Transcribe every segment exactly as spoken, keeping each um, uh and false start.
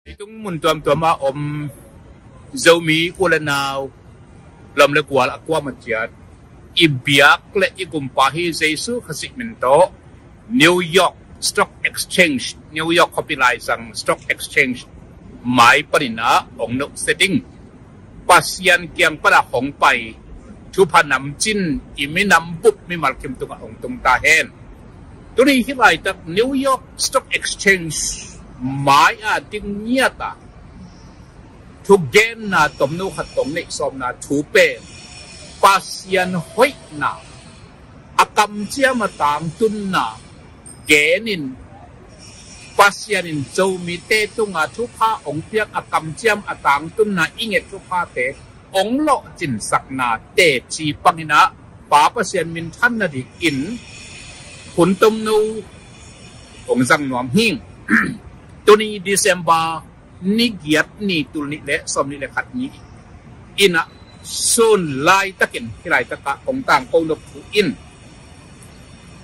Leitung mun tuamtuam a om Zomi u le nau, lawm le gual a kuamah ciat, i biak le i gumpa hi Jesu Khazih min tawh New York Stock Exchange, New York khuapi laizang Stock Exchange mai panin ah hong nusia ding. Pasian kiang pan a hong pai thupha namcin i minam bup mimal kim tungah hong tung ta hen. Tuni hih laitak New York Stock Exchange mai a ding ngiat a thugenna tomno khat kong neih sawmna thu pen Pasian hoihna, a kamciam a tangtunna genin, Pasian in Zomite tunga thupha hong piak a kamciam a tangtunna i nget thuphate hong lawhcinsakna teci pangin ah Pa Pasian minthan nadingin hun tomno hong zang nuam hi. Tuni December ni giat ni, tul nih le sawm nih le khat ni in ah, sun laitakin hih laitakah hong tangko nop thu in,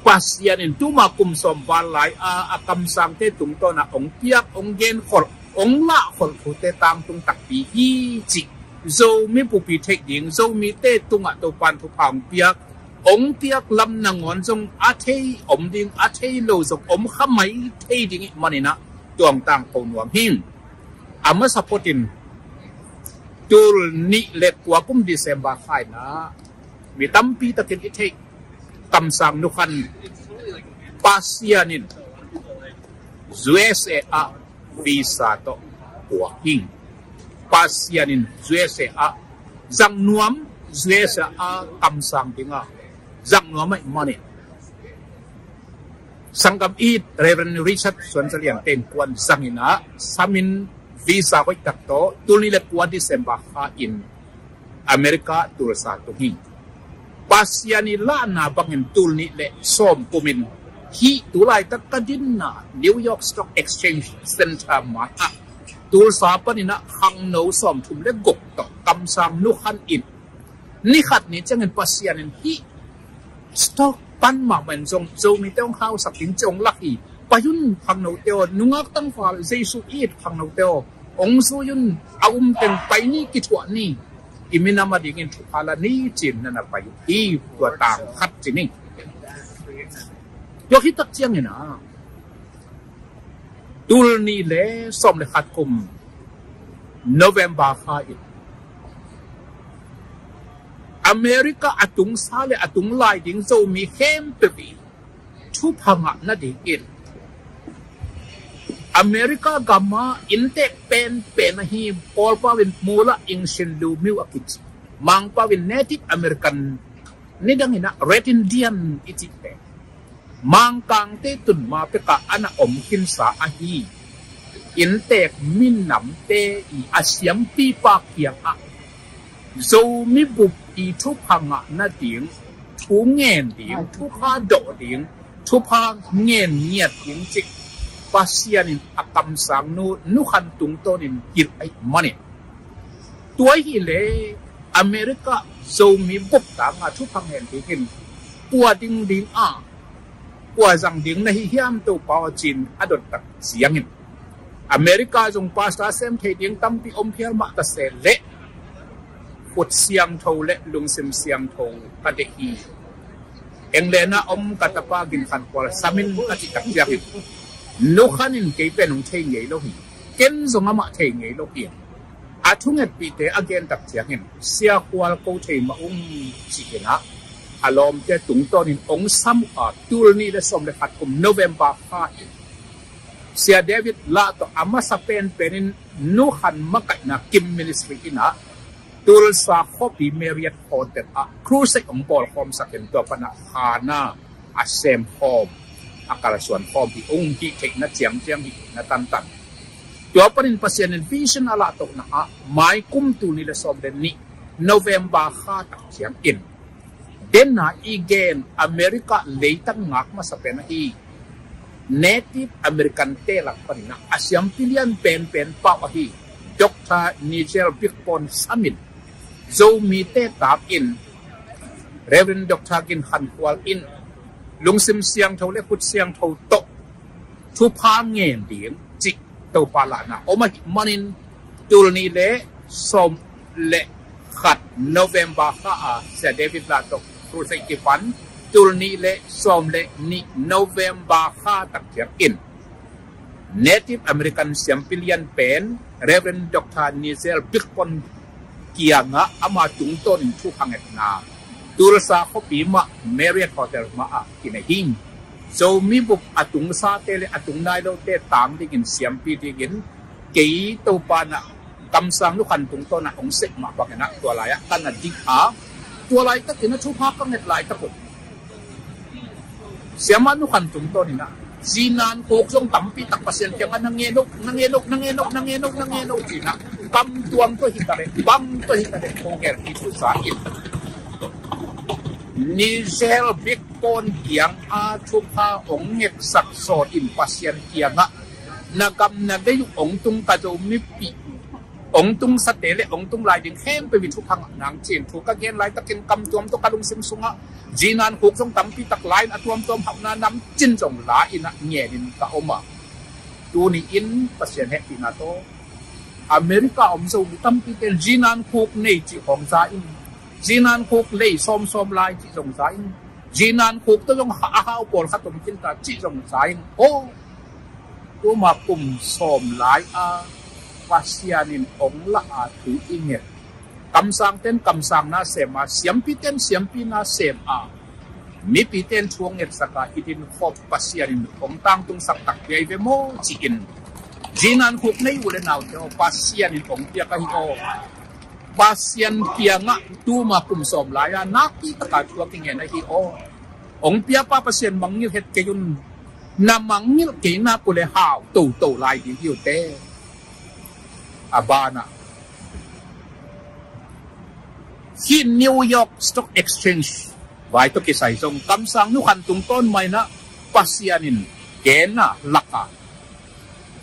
Pasian in tuma kum sawm val lai a, a kamsangte tungtawn ah hong piak, hong genkholh, hong lahkholh thute tangtung takpi hi cih Zomi bup i theih ding, Zomite tungah Topan thupha hong piak, hong piak lam nangawn zong a thei om ding, a thei lo zong om kha mai thei ding ih manin ah tua hong tangko nuam hi. A masa photin tul nih le kua kum December kha in ah mi tampi takin i theih kamsang nukhan Pasian in U S A ah visa tawh pua hi. Pasian in U S A ah zang nuam, U S A ah kamsang ding a zang nuam ahih manin, sanggam it Reverend Richard Suan Za Lian ten kuan zangin ah samin visa hoih tak tawh tul nih le kua December kha in America Tulsa tung hi. Pasian i lahna bangin tul nih le sawm kumin hih tu laitak ka dinna New York Stock Exchange Center mai ah Tulsa panin ah khangno sawmthum le guk tawh kamsang nukhan in ni khat ni ciangin Pasian in hih stock pan mahmah in zong Zomite hong khausak ding ci hong lak hi. Pai un khangnote aw, nungak tangval Jesu it khangnote aw, hong zui un, a um teng pai ni, kithuah ni, i minam a dingin thupha la ni ci-in na na pai uh hi. Tua tang khat ci ni. Tua khit tak ciangin ah tul nih le sawm le khat kum November kha in America a tungsa le a tunglai ding Zomi khempeuh i thupha ngah nadingin America gam ah inntek penpen ahi Kawlpau in Mula Ingsin Lu Miu a kici, Mangpau in Native American, nidangin ah Red Indian i cihte, Mangkangte tun ma pekah a na om khinsa ahi inntek minamte i a siampipa kiangah Zomi bup i thupha ngah nading, thu ngen ding, thupha dawh ding, thupha ngen ngiat ding cih Pasian in a kamsang nu, nukhan tungtawnin hilh ahih manin, tua hi leh America Zomi bup tanga thupha ngen dingin kua ding ding a, kua zang ding na hi hiam Topa aw ci-in a dot tak ciangin, America zong pastor sem thei ding tampi om phial mah ta se leh khut siangtho le lungsim siangtho ka deih hi. England ah om ka tapa Gin Khan Khual samin ka cih tak ciangin, nukhan in kei pen hong thei ngei lo hi, ken zong amah thei ngei lo hi. A thungetpihte a gen tak ciangin, Sia Khual, ko thei mah ung, ci-in ah a lawmte tungtawnin hong sam uh a, tul nih le sawm le khat kum November kha in Sia David Lah tawh a masa penpen in nukhan makaihna Kim Ministry in ah Tulsa khuapi Marriott Hotel ah crusade hong bawlkhawmsak in, tua panah khana a semkhawm, a kalsuankhawm hi ung, hih theihna ciangciang, hih theihna tantan. Tua panin Pasian in vision a lahtohna ah mai kum tul nih le sawm le nih November kha tak ciangin, denna i gen America leitang ngak masa pen ahi Native American te lak panin ah a siampi lian penpen pau ahi Doctor Nigel Big Bone samin, Zomite takin Reverend Doctor Gin Khan Khual in lungsim siangtho le khut siangtho tawh thupha ngen ding cih Topa lahna om ahih manin, tul nih le sawm le khat November kha a Sia David lah tawh crusade kipan, tul nih le sawm le nih November kha tak ciangin Native American siampi lian pen Reverend Doctor Nizel Big Pond kiangah ama tungtawnin thupha ngetna Tulsa khuapi mah Marriott Hotel mah ah kinei hi. Zomi bup a tungsate le a tung nai lote tang dingin, siampi dingin kei Topa in ah kamsang Nu Khan tungtawn ah hong sep mah bangin ah tua lai-ah ka na ding a, tua laitakin ah thupha ka nget laitak uh. Siamah Nu Khan tungtawnin ah Zinan Khuk zong tampi tak Pasian kiangah na ngen uh, na ngen uh, na ngen uh, na ngen uh, na ngen uh ci-in ah kam tuam tawh hi ta leh, bang tawh hi ta leh, kong gelh hi thu sa in. Nizel Big Pond kiang a thupha hong ngetsak sawnin Pasian kiangah na gam na lei uh hong tung ka Zomi pi hong tung sate le hong tung lai ding khempeuh in thupha ngah nang ci-in thu ka gen laitakin kam tuam tawh ka lungsim sungah Zinan Khuk zong tampi tak la-in a tuamtuam hauhna namcin zong la-in ah ngenin ka om a. Tuni-in Pasian hehpihna tawh America om Zomi tampite in Zinan Khuk nei cih hong za in, Zinan Khuk lei sawmsawm lai cih zong za in, Zinan Khuk tawh zong a hau pawlkhat om khin ta cih zong za in. Aw, tuma kum sawm lai a Pasian in hong lah a thu i nget, kamsangte in kamsang na sem a, siampite in siampi na sem a, mipite in thu hong ngetsak a, i din khop Pasian in hong tangtungsak takpi ahi ve maw ci-in, Zinan Khuk nei u le naute aw, Pasian in hong piak ahi aw. Pasian kiangah tuma kum sawm lai a nakpi taka thu a kingen ahi aw. Hong piapa Pasian mangngilh het kei un. Na mangngilh kei nak uh leh hau toto lai ding hi uh teh. A banah hih New York Stock Exchange vai tawh kisai zong kamsang Nu Khan tungtawn mah in ah Pasian in genna lak a,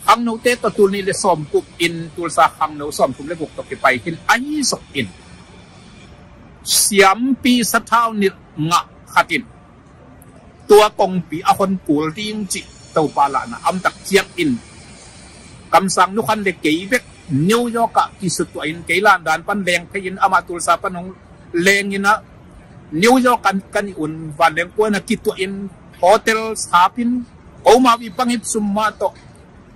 khangnote tawh tul nih le sawm guk in Tulsa khangno sawmthum le guk tawh kipai khin ahi zongin, siampi sathau nilh ngah khat in tua kongpi a hon kul ding cih Topa lahna a om tak ciangin, kamsang Nu Khan le kei bek New York ah kisutuah in, kei landan pan leng phei in amah Tulsa pan hong leng in ah, New York ah ka nih un vanleng kuan ah kituah in, hotel sap in, ko mau i pangip sum mah tawh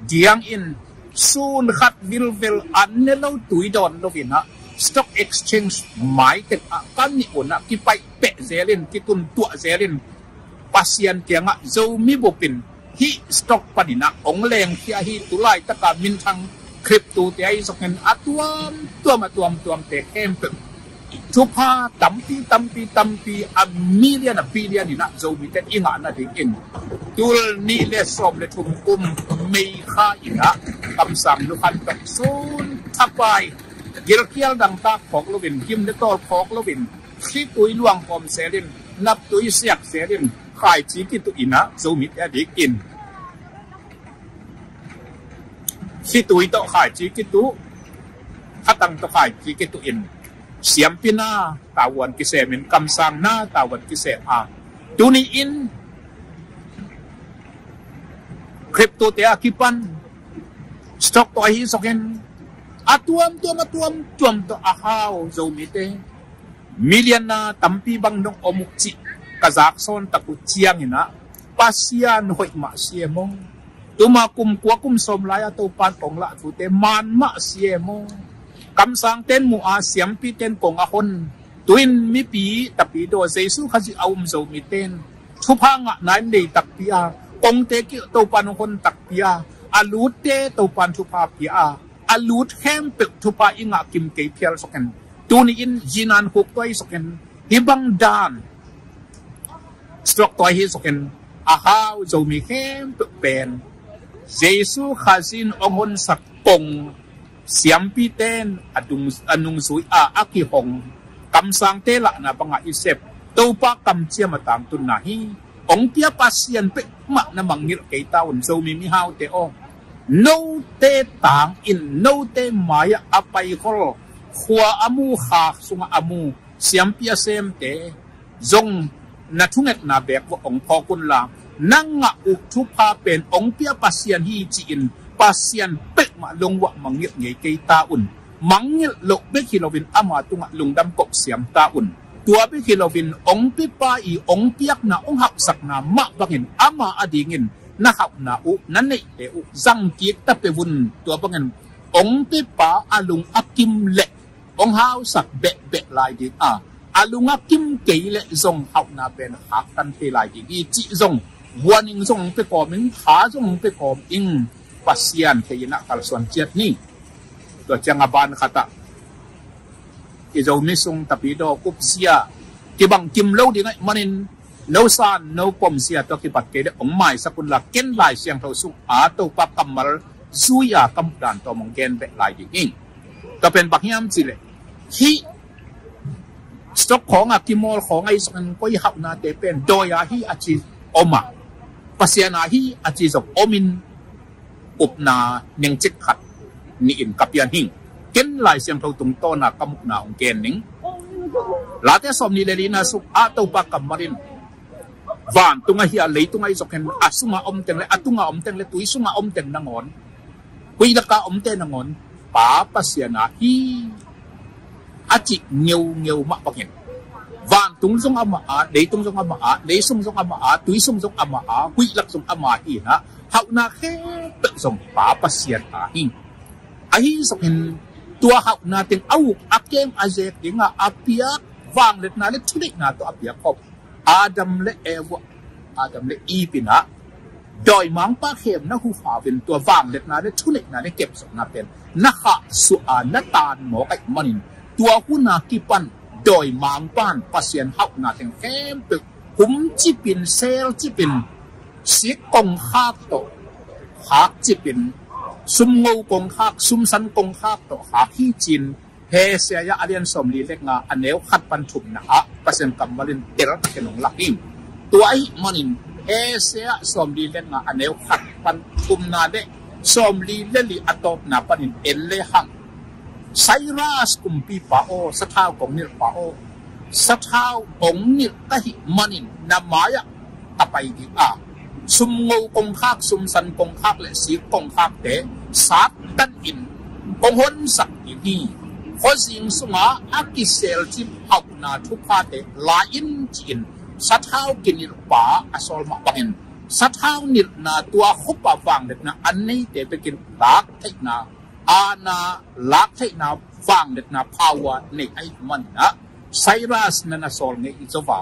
diang in, sun khat vilvel an ne lo tui dawn lo in ah, stock exchange mai teng ah ka nih un ah kipaih peh zel in, kitun tuah zel in, Pasian kiangah Zomi bup in hih stock panin ah hong lengkhia hi, tu laitaka minthang Khrip tute ahi zongin a tuamtuam, a tuamtuamte khempeuh thupha tampi, tampi, tampi, a million, a billion in ah Zomite in i ngah nadingin tul nih le sawm le thum kum May kha in ah kamsang Nu Khan tawh sun thapai, gilkial dangtak phawk loin, gim le tawl phawk loin, khitui luang kawm zel in, naptui siak zel in, khaici kituh in ah Zomite adingin khitui tawh khaici kituh, khatang tawh khaici kituh in, siampi na tavuan kisem in, kamsang na tavuan kisem a, tuni-in Khrip tute a kipan stock tawh ahi zongin, a tuamtuam, a tuamtuam tawh a hau Zomite million na tampi bang dong om uh cih ka zaksawn tak uh ciangin ah, Pasian hoih mah si e maw. Tuma kum kua kum sawm lai-a Topan kong lah thute man mah si e maw. Kamsangte in mu a, siampite in kong a hon, tu-in mipi tapidaw Jesu Khazih a um Zomite in thupha ngahna in nei takpi a, kongte ki Topan hong hon takpi a, a lutte Topan thupha pia a, a lut khempeuh thupha i ngah kim kei phial sawkin, tuni-in Zinan Khuk tawh ahi sawkin, hih bang dan stock tawh ahi sawkin, a hau Zomi khempeuh pen Jesu Khazih in hong honsak kong, siampite in a dung, a nungzui a, a kihong kamsangte lahna bangah i sep Topa kamciam a tangtunna hi. Hong pia Pasian peuhmah na mangngilh kei ta un, Zomi mihaute aw. Note tangin, note mai-ah a paikhol, khua a mu, khak sungah a mu siampi a semte zong na thungetna beek vawh hong phawk unla, na ngah uh thupha pen hong pia Pasian hi ci-in Pasian peuhmah lungvuah mangngilh ngei kei ta un. Mangngilh loh bek hi loin ama tungah lungdam kohsiam ta un. Tua bek hi loin hong piapa i hong piakna hong hauhsakna mah bangin ama adingin na hauhna uh na neihte uh zangkik ta peuh un. Tua bangin hong piapa a lung a kim leh hong hausak behbeh lai ding a, a lung a kim kei leh zong hauhna pen khaktan thei lai ding hi cih zong warning zong hong pia kawm ing, tha zong hong pia kawm ing. Pasian thei in ah kalsuan ciat ni. Tua ciang a ban khat ah i Zomi sung Tapidaw upzia kibang kim lo ding ahih manin no san no pomzia tawh kipat kei leh hong maisak unla ken Lai Siangtho sung a Topa kammal zui a ka muh dan tawh hong gen beh lai ding hi. Tua pen bang hiam cih leh hih stock khawng a kimawl khawng ahi zongin koi hauhnate pen dawi a hi a ci om a, Pasian a hi a ci zong om in upna nengcik khat nih in ka pian hi. Ken Lai Siangtho tungtawn a ka muhna hong gen ning. Late sawmnih le lina sung a Topa kammal in vantung ahi a leitung ahi zongin a sunga om teng le a tunga om teng le tui sunga om teng nangawn, huih laka omte nangawn Pa Pasian a hi a cih ngeungeu mah bangin vantung zong amah a, leitung zong amah a, leisung zong amah a, tuisung zong amah a, huih lak zong amah hi in ah hauhna khempeuh zong Pa Pasian a hi. Ahi zongin tua hauhna teng a uk a keng a zek dingah a piak vangliatna le thuneihna tawh a piak khop Adam le Eva, Adam le Eve in ah dawimangpa khemna huhau in tua vangliatna le thuneihna le kepzawhna pen na khahsuah a na tanmawk ahih manin tua hun a kipan dawimangpa in Pasian hauhna teng khempeuh humcip in, selcip in, sik kongkhak tawh khakcip in, sumngo kongkhak, sumsan kongkhak tawh khak hi ci-in Hosea a lian sawmli le nga a neu khat pan thumna ah Pasian kammal in teltakin hong lak hi. Tua ahih manin Hosea sawmli le nga a neu khat pan thumna le sawmli le li a tawpna panin en lehang, Cyrus kumpipa aw, sathau kong nilhpa aw, sathau hong nilh ka hih manin na mai-ah ka pai ding a, sumngo kongkhak, sumsan kongkhak le sik kongkhakte sattan in kong honsak ding hi. Khuazing sunga a kiselcip hauhna thuphate la in ci-in sathau kinilhpa a sawl mah bangin sathau nilhna tua khuapa vangliatna a neite bekin lak theihna, aana lak theihna vangliatna power nei ahih manin ah Cyrus na na sawl ngei hi zo a,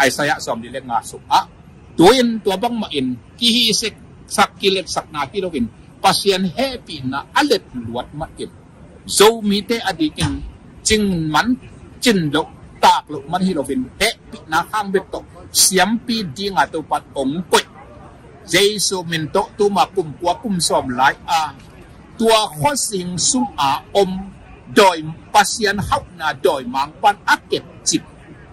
Isaiah sawmli le nga sungah. Tu-in tua bangmah in kihisiksak kiletsakna hi loin Pasian hehpihna a let luat mah in Zomite a dikin cingman cin loh tak loh man hi loin hehpihna hang bek tawh siampi dinga Topa in hong koih Jesu min tawh tuma kum kua kum sawm lai a tua khuazing sunga om dawi, Pasian hauhna dawimangpa in a kepcip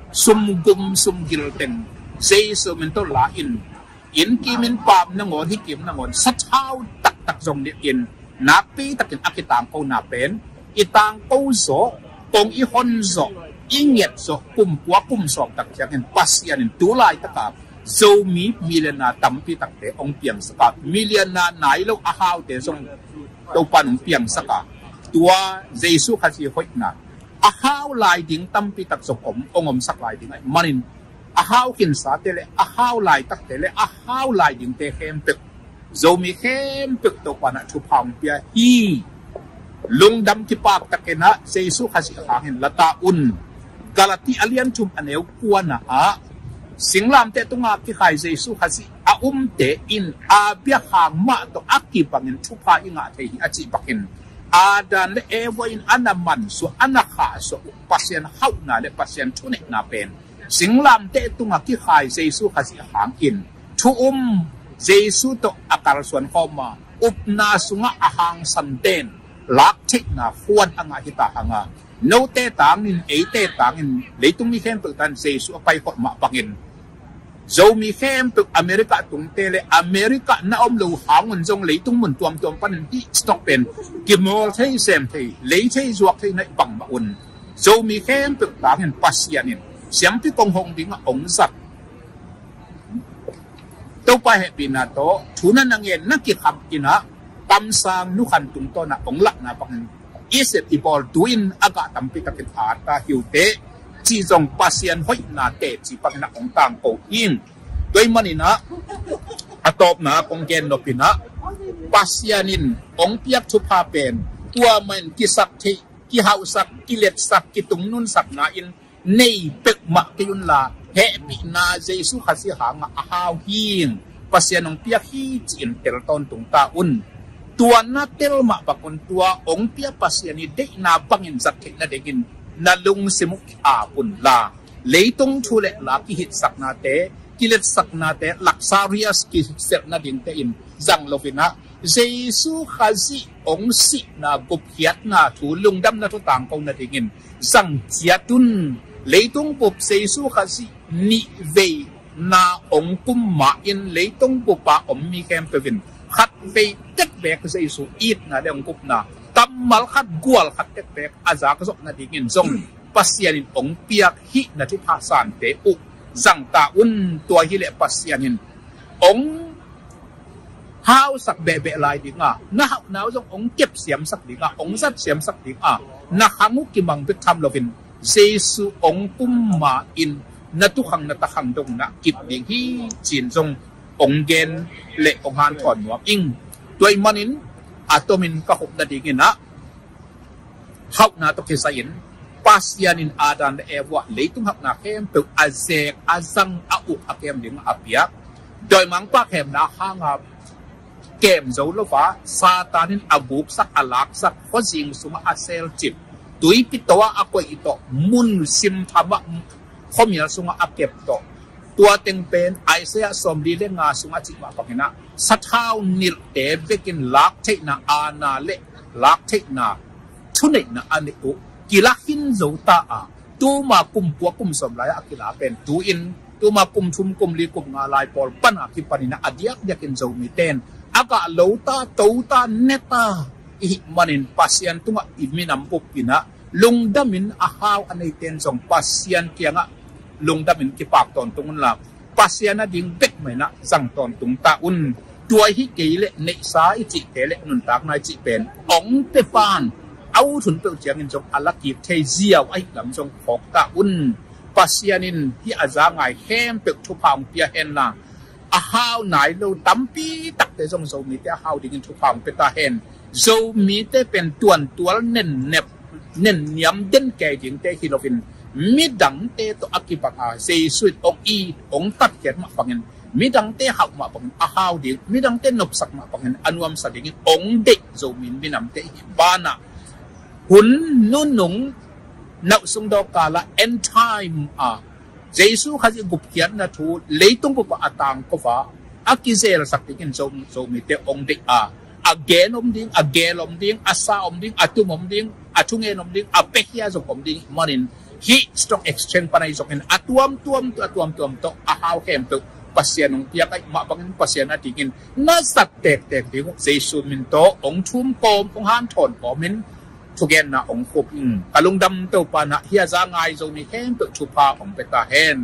sumgum sumgil teng Jesu min tawh la in, inn kim inn pam nangawn, hi kim nangawn, sathau taktak zong nilhin nakpi takin a kitangkona pen i tangko zawh, kong i hon zawh, i nget zawh kum kua kum sawm tak ciangin Pasian in tu laitaka Zomi millionaire tampi takte hong piangsak a, millionaire nai lo a haute zong Topa in hong piangsak a, tua Jesu Khazih hoihna a hau lai ding tampi tak zong om, hong omsak lai ding ahih manin a hau khinsate le a hau laitakte le a hau lai dingte khempeuh Zomi khempeuh Topa in ah thupha hong pia hi. Lungdam kipak takin ah Jesu Khazih hangin la ta un. Galati a lian thum a neu kuana ah singlamteh tunga kikhai Jesu Khazih a umte in Abraham mah tawh a kibangin thupha i ngah thei hi a cih bakin Adam le Eva in a na mansuah, a na khahsuah uh Pasian hauhna le Pasian thuneihna pen singlamteh tunga kikhai Jesu Khazih hangin thu um Jesu tawh a kalsuan khawma upna sungah a hangsan den lak theihna khuan a ngah hi ta hanga, note tangin, eite tangin, leitung mi khempeuh tangin Jesu a pai khawh mah bangin Zomi khempeuh America tungte le America na om lo hangun zong leitung mun tuamtuam panin hih stock pen kimawl thei, sem thei, lei thei, zuak thei na hih bangmah un Zomi khempeuh tangin Pasian in siampi kong hong dingah hong zat Topa hehpihna tawh thu na na ngen na kikham in ah kamsang nukhan tungtawnah hong lakna bangin i sep i bawl tu-in a gah tampi takin a ta hi uh teh, ci zong Pasian hoihna teci bangin a hong tangko hi. Tua ahih manin ah a tawpna kong gen nop in ah, Pasian in hong piak thupha pen kuamah in kisap theih, kihauhsak, kiletsak, kitungnunsak na-in nei peuhmah kei unla, hehpihna Jesu Khazih hangah a hau hi. Pasian hong piak hi ci-in tel tawntung ta un. Tua na tel mah bang un, tua hong piak Pasian i deihna bangin zat theih nadingin na lungsim uh ki-ap unla, leitung thu le la kihitsaknate, kiletsaknate, luxurious kiselh nadingte in zang lo-in ah, Jesu Khazih hong sihna, gupkhiatna thu, lungdamna thu tangko nadingin zang ciat un. Leitung bup Jesu Khazih nih vei na hong kum ma-in leitung bup a om mi khempeuh in khat vei tek beek Jesu itna le hong gupna, kammal khat, gual khat tek beek a zak zawh nadingin zong Pasian in hong piak hihna thupha sante uh zang ta un. Tua hileh Pasian in hong hausak behbeh lai ding a, na hauhna uh zong hong kep siamsak ding a, hong zat siamsak ding a, na khang uh kimang bek tham loin Jesu hong kum ma-in na tukhang na takhang dong na kip ding hi ci-in zong hong gen le hong hanthawn nuam ing. Tua ahih manin a tomin ka khupna dingin ah, hauhna tawh kisai-in Pasian in Adam le Eva leitung hauhna khempeuh a zek, a zang, a uk, a kem ding a piak. Dawimangpa khemna hanga kem zo lo a, Satan in a guksak, a laksak, khuazing sungah a selcip, tuipi tawh a koih tawh, mun simtham ah khuamial sungah a kep tawh, tua teng pen Isaiah sawmli le nga sungah cih mah bangin ah, sathau nilhte bekin lak theihna aana le lak theihna thuneihna a neih uh kila khin zo ta a, tuma kum kua kum sawm lai-ah a kila pen tu-in tuma kum thum, kum li, kum nga lai pawl pan a kipanin ah a diakdiakin Zomite in a gah lo ta, to ta, ne ta i hih manin Pasian tungah i minam bup in ah lungdamin a hau a neite in zong Pasian kiangah lungdamin kipak tawntung unla, Pasian ading bek mah in ah zang tawntung ta un. Tua hi kei leh neihsa i cihte le nuntakna i cih pen hong pia pan a ut hun peuh ciangin zong a la kik thei ziau ahih lam zong phawk ta un. Pasian in hih a za ngai khempeuh thupha hong pia henla, a hau nai lo tampi takte zong Zomite a hau dingin thupha hong pia ta hen. Zomite pen tuantual nennep, nenniam den kei dingte hi loin, midangte tawh a kibang a Jesu in hong it, hong tatkhiat mah bangin, midangte hauh mah bangin a hau ding, midangte nopsak mah bangin a nuamsa dingin hong deih Zomi minamte i hih banah, hun nunung nauhsung dawkal ah, end time ah Jesu Khazih gupkhiatna thu leitung bup ah a tangko a, a kizelsak dingin Zo-, Zomite hong deih a, a gen om ding, a gel om ding, a sa om ding, a tum om ding, a thungen om ding, a piakhia zong om ding manin, hih stock exchange pan ahi zongin a tuamtuam tawh, a tuamtuam tawh a hau khempeuh Pasian hong piak ahih mah bangin Pasian adingin na zat tektek ding uh Jesu min tawh hong thum kawm, hong hanthawn kawmin thugenna hong khup ing. Ka lungdam Topa in ah hih a za ngai Zomi khempeuh thupha hong pia ta hen.